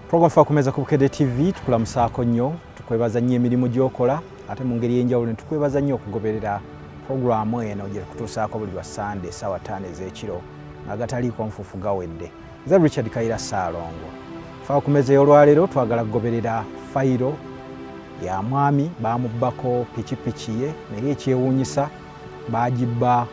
Program Fa Kumeza ku Bukedde TV, tukulamusaako nnyo, tukwebaza nnyo emirimu gy'okola, ate mu ngeri y'enjawulo ne tukwebaza nnyo okugoberera pulogulaamu eno gye tukutuusaako buli lwa Ssande essaawa 5 ez'ekiro nga gataliiko nfuufu gawedde. Nze Richard Kayira Ssaalongo. Fa Kumeza ey'olwaleero twagala kugoberera fayiro ya mwami baamubbako pikipiki ye, naye ekyewuunyisa baagibba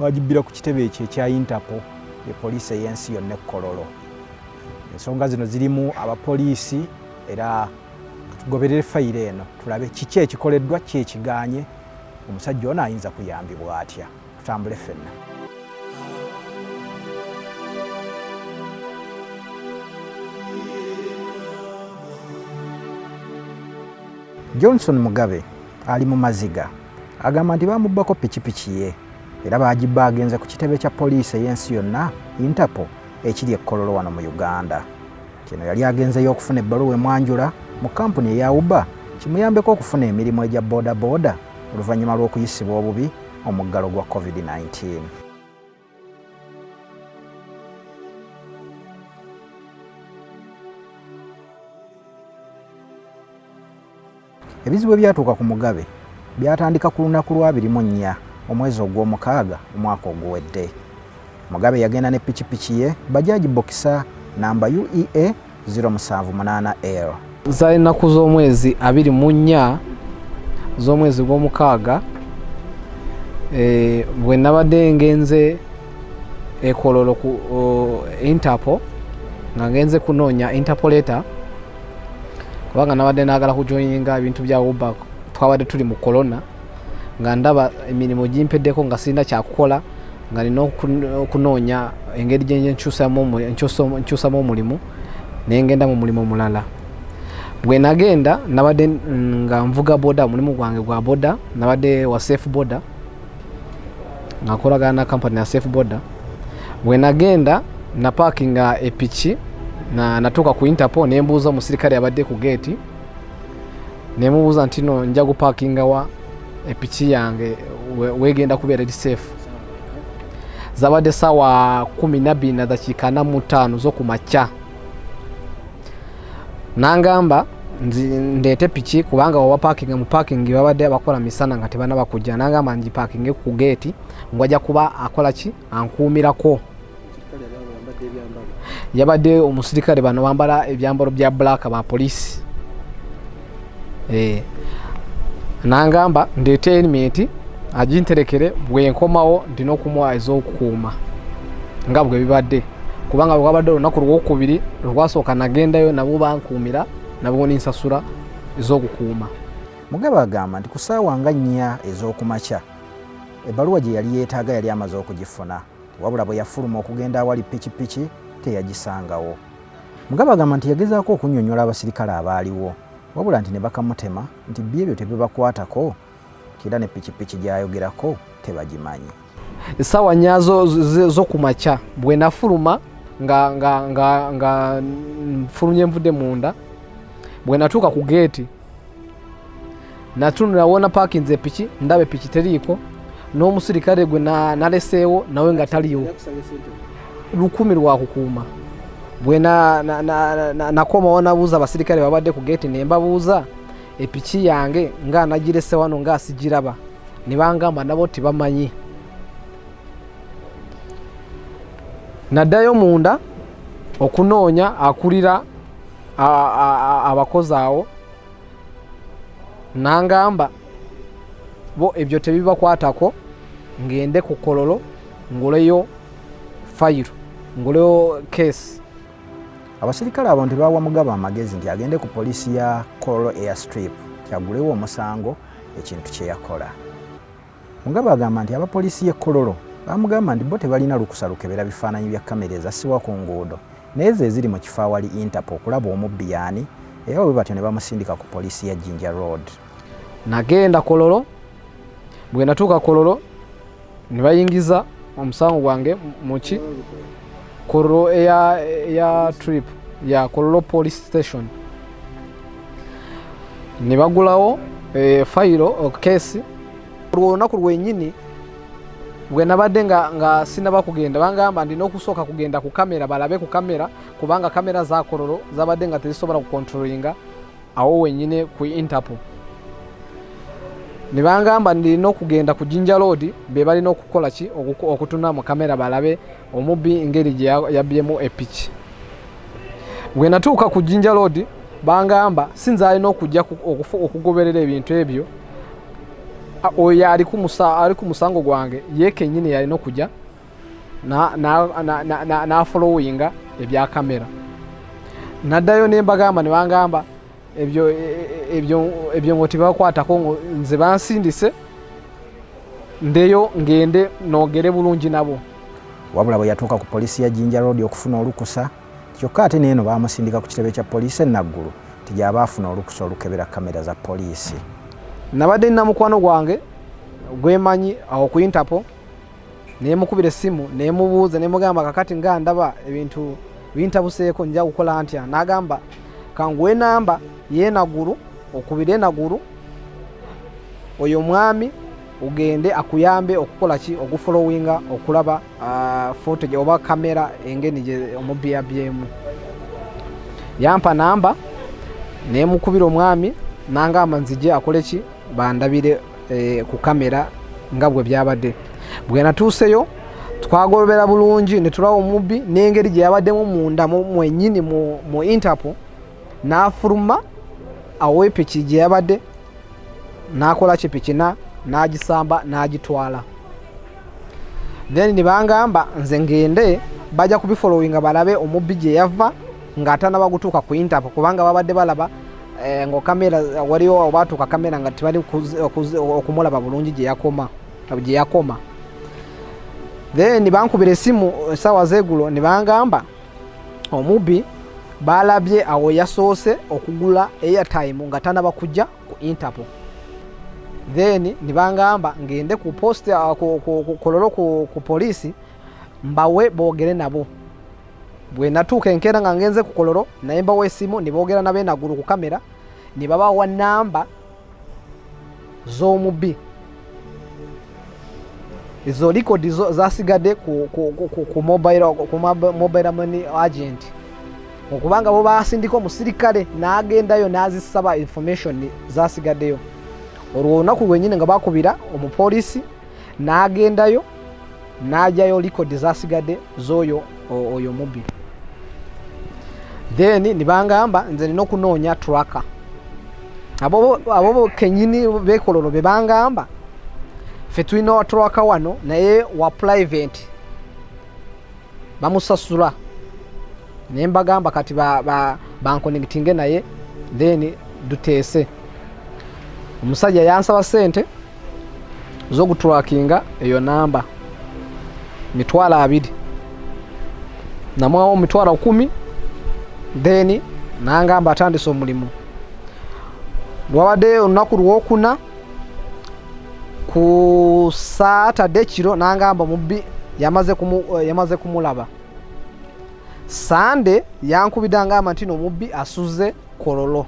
Bagibbira ku kitebe ekyo ekya Interpol ye poliisi ey'ensi yonna e Kololo. Ensonga zino zirimu abapoliisi era tugoberere fayiro eno tulabe kiki ekikoleddwa, ki ekigaanye, omusajja ono ayinza kuyambibwa atya. Tutambule ffenna. Johnson Mugabe ali mu maziga agamba nti baamubbako pikipiki ye era baagibba agenze ku kitebe kya poliisi ey'ensi yonna Interpol ekiri e Kololo wano mu Uganda. Kino yali agenzeyo okufuna ebbaluwa emwanjula mu kkampuni eya Uber kimuyambeko okufuna emirimu egya bodaboda oluvannyuma lw'okuyisibwa obubi omuggalo gwa COVID-19. Ebizibu ebyatuuka ku Mugabe byatandika ku lunaku lwa 24 omwezi ogw'omukaaga omwaka oguwedde. Mugabe yagenda ne pikipiki ye Bajaj Boxer namba UEA 078L. Zaali nnaku z'omwezi 24 z'omwezi gw'omukaaga, bwe nabadde ngenze e Kololo ku Interpol nga ngenze kunoonya Interpolator kubanga nabadde naagala kujoyininga ebintu bya Uber. Twabadde tuli mu corona nga ndaba emirimu gimpeddeko nga sirina kyakukola, nga nina okunoonya engeri gye nkyusamu omulimu ne ngenda mu mulimu omulala. Bwe nagenda nabadde nga nvuga boda, omulimu gwange gwa boda, nabadde wa safe boda nga nkolagana na kampani ya safe boda. Bwe nagenda napakinga epiki natuuka ku Interpol ne mbuuza omusirikale abadde ku geeti, ne mubuuza nti no nja gupakinga wa epiki yange wegenda kubeera eri safe. Zabadde saawa 12 na dakiika 45 z'okumakya. Nangamba ndeete piki kubanga owa parking mu parking babadde abakola misana nga tebanaba kujja. Nangamba ngipakinge ku geeti ngwajja kuba akola ki, ankuumirako. Yabadde omusirikale, bano bambala ebyambalo bya black ba poliisi. Nangamba ndeete helmet aginterekere, bwe nkomawo ndina okumuwa ez'okukuuma nga bwe bibadde, kubanga lwabadde olunaku lwokubiri lwasooka nagendayo nabo bankuumira, nabo ninsasula ez'okukuuma. Mugabe agamba nti ku ssaawa nga 4 ez'okumakya ebbaluwa gye yali yeetaaga yali amaze okugifuna, wabula bwe yafuluma okugenda awali pikipiki teyagisangawo. Mugabe agamba nti yagezaako okunnyonnyola abasirikale abaaliwo, wabula nti ne bakamutema nti byo ebyo tebibakwatako era ne pikipiki gy'ayogerako tebagimanyi. Essaawa 4 z'okumakya bwe nafuluma nga nfulumye nvudde munda, bwe natuuka ku geeti natunula wona parkinze epiki, ndaba epiki teriiko, n'omusirikale gwe naleseewo nawe nga taliiwo. 1000 lwa kukuuma. Bwe nakomawo nabuuza abasirikale babadde ku geeti, ne mbabuuza epiki yange nga nagirese wano nga sigiraba, ne bangamba nabo tebamanyi. Naddayo munda okunoonya akulira abakozi awo, nangamba bo ebyo tebibakwatako, ngende ku Kololo nguleyo fayiro, nguleyo keesi. Abasirikale abo nti bawa Mugabe amagezi nti agende ku poliisi ya Kololo Airstrip kyagulewo omusango, ekintu kye yakola. Mugabe agamba nti abapoliisi y'e Kololo bamugamba nti bo tebalina lukusa lukebera bifaananyi bya kamera ezassibwa ku nguudo naye ze ziri mu kifo awali Interpol okulaba omubbi y'ani, era bwe batyo ne bamusindika ku poliisi ya Jinja Road. Nagenda Kololo, bwe natuuka Kololo ne bayingiza omusango gwange muki Kololo eya trip ya Kololo police station, ne bagulawo fayiro keesi. Olwo olunaku lwennyini Bwe nabadde nga sinaba kugenda, bangamba ndina okusooka kugenda ku kamera, balabe ku kamera, kubanga kamera za Kololo zabadde nga tezisobola kucontrollinga awo wenyine ku Interpol. Ne bangamba ndina okugenda ku Jinja Road, be balina okukola ki, okutuna mu kamera balabe omubbi engeri gye yabbyemu epiki. Bwe natuuka ku Jinja Road, bangamba sinze alina okujja okugoberera ebintu ebyo, oyo ali ku musango gwange ye kennyini yalina okujja n'afollowinga ebya kamera. Naddayo ne mbagamba, ne bangamba ebyo ngo tebakwatako, ngo nze bansindise ndeyo ngende nogere bulungi nabo. Wabula bwe yatuuka ku poliisi ya Jinja Road okufuna olukusa, kyokka ate neeno baamusindika ku kitebe kya poliisi e Naggulu nti gy'aba afuna olukusa olukebera kamera za poliisi. Nabadde nina mukwano gwange gwemanyi awo ku Interpol, nemukubira essimu nemubuuza, nemugamba kakati nga ndaba ebintu bintabuseeko, nja kukola ntya? N'agamba kanguwe namba y'eNaggulu, okubire eNaggulu oyo omwami ogende akuyambe okukola ki, okufollowinga okulaba footage oba kamera engeni gye omubbi yabyemu. Yampa namba nemukubira omwami, nangamba nzije akole ki, bandabire ku kamera nga bwe byabadde. Bwe natuuseyo twagobera bulungi ne tulaba omubbi n'engeri gye yabaddemu munda mwennyini mu Interpol, n'afuluma awo epiki gye yabadde, n'akola ki, piki n'agisamba n'agitwala. Then ne bangamba nze ngende, bajja kubifollowinga balabe omubbi gye yava ng'atanaba gutuuka ku Interpol, kubanga babadde balaba ngo kamera waliwo batuuka kamera nga tebali okumulaba bulungi gye yakoma. Then bankubira esimu essaawa z'eggulo ne bangamba omubbi balabye awo yasoose okugula airtime nga tanaba kujja ku Interpol. Then ne bangamba ngende ku post, ku Kololo ku poliisi mbawe boogere nabo. Bwe natuuka enkeera nga ngenze ku Kololo, naye mbawa esimu ne boogera nabo eNaggulu ku kamera, ne babawa namba z'omubbi. Ezo record zasigadde ku mobile money agent, okubanga bo basindika omusirikale n'agendayo n'azisaba information zasigaddeyo. Olwo olunaku lwennyini nga bakubira omupoliisi n'agendayo n'ajyayo record zasigadde z'oyo oyo mubbi. Then ne bangamba nze nina okunoonya tracker. Abo kenyini b'eKololo be bangamba ffe tulina wa tracker wano, naye wa private, bamusasula. Naye mbagamba kati banconnectinge naye then duteese. Omusajja yansaba sente z'okutrackinga eyo namba, 20,000, namwawo 10,000. Then nangamba atandise omulimu. Lwabadde olunaku lwokuna, ku Saturday kiro, nangamba omubbi yamaze kumulaba. Sande yankubidde angamba nti nomubbi asuze Kololo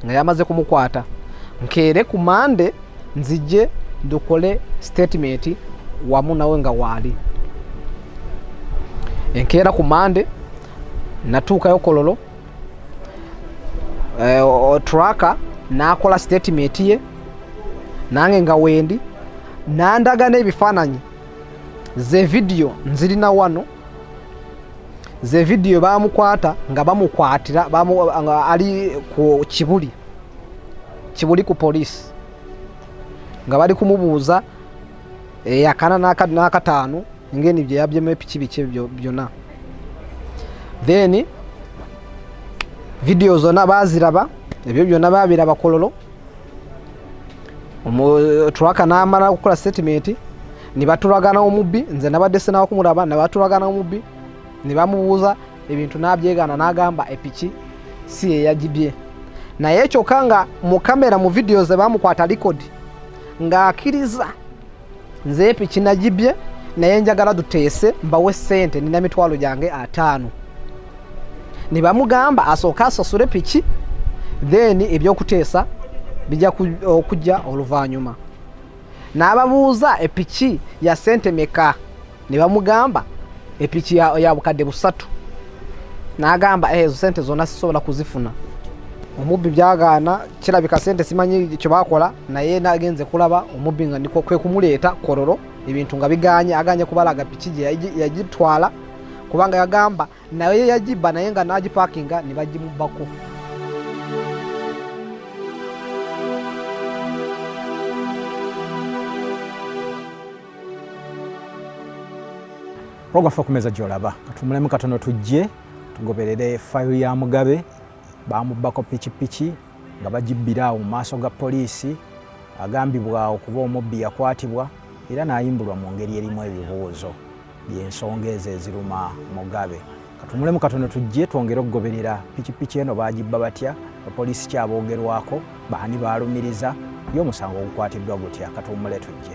nga yamaze kumukwata, nkeere ku Mande nzije ndukole statement wamu nawe nga waali. Enkeera ku Mande natuukayo Kololo, tracker n'akola statement ye nange nga wendi, nandaga n'ebifaananyi ze vidiyo nzirina wano, ze vidiyo bamukwata nga bamukwatira nga ali ku Kibuli ku poliisi nga bali kumubuuza akana n'akataano ngeni bye yabyemu epiki biki ebyo byonna. Then vidiyo zonna baziraba, ebyo byonna babiraba Kololo. Tracker n'amala okukola statement ne batulagana omubbi. Nze nabadde sinawa kumulaba, ne batulagana omubbi ne bamubuuza ebintu n'abyegaana, n'agamba epiki si ye yagibye, naye kyokka nga mu kamera mu vidiyo ze bamukwata record ng'akiriza, nze epiki nagibye, naye njagala duteese mbawe sente, nina 50,000. Ne bamugamba asooke asasule piki, then ebyokuteesa bijja okujja oluvannyuma. N'ababuuza epiki ya sente meka, ne bamugamba epiki ya bukadde 3. N'agamba ezo sente zonna sisobola kuzifuna. Omubbi byagaana, kirabika sente simanyi kye bakola, naye nagenze kulaba omubbi nga ndiko kwe kumuleeta Kololo, ebintu nga biganye, aganye kubalaga piki gye yagitwala, kubanga yagamba naye yagibba, naye nga n'agipakinga ne bagimubbako. Program Okumeza gy'olaba, katumulemu katono tujje tugoberere fayiro ya Mugabe. Bamubbako pikipiki nga bagibbira awo mu maaso ga poliisi. Agambibwa okuba omubbi yakwatibwa era n'ayimbulwa mu ngeri erimu ebibuuzo by'ensonga ezo eziruma Mugabe. Katumulemu katono tujje twongere okugoberera pikipiki eno bagibba batya, abapoliisi kyaboogerwako, baani baalumiriza, ye omusango ogukwatiddwa gutya. Katumule tujje.